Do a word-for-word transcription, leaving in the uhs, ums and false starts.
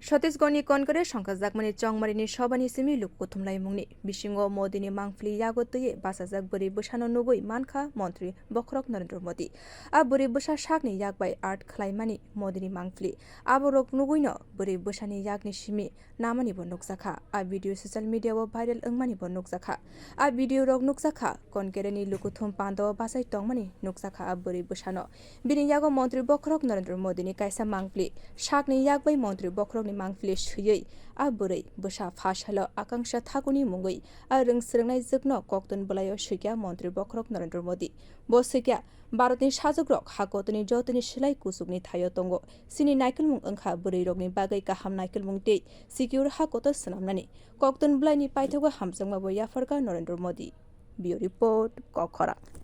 Chhattisgarhni Konkare songkhajakmani chongmarini sobani simi luku kuthumlaimungni bisingo Modini mangpili yago twiwi bachajak bwrwi bwsano nugwi mankha Montri Bokhorok Narendra Modi. A bwrwi bwsa sakni yak bai art khlaimani Modini mangpili. Aborok nugwino bwrwi bwsani yakni simi namanibo nukjakha. A video social media-o viral wngmanibo nukjakha. A video-rok nukjakha, Konkereni lukuthum pandao bachai tongmani nukjakha a bwrwi bwsano. Bini yago Montri Bokhorok Narendra Modini kaisa mangpili. Sakni yak bai Montri Bokhorokni mangpili swiwi a bwrwi bwsa pha salo Akangsha Thakurni mungwi a rwng swrwngnai jwkno koktun bwlaio swikha Montri Bokhorok Narendra Modi. Bo swikha, Bharatni sajukrok ha kotorni jotoni slai kuchukni thaio tongo. Chini naikolmung wngkha bwrwirokni bagwi kaham naikolmung tei secure ha kotor swnamnani. Koktun bwlaini paithago hamjakmabo yapharkha Narendra Modi. Bureau Report, Kokkhorang.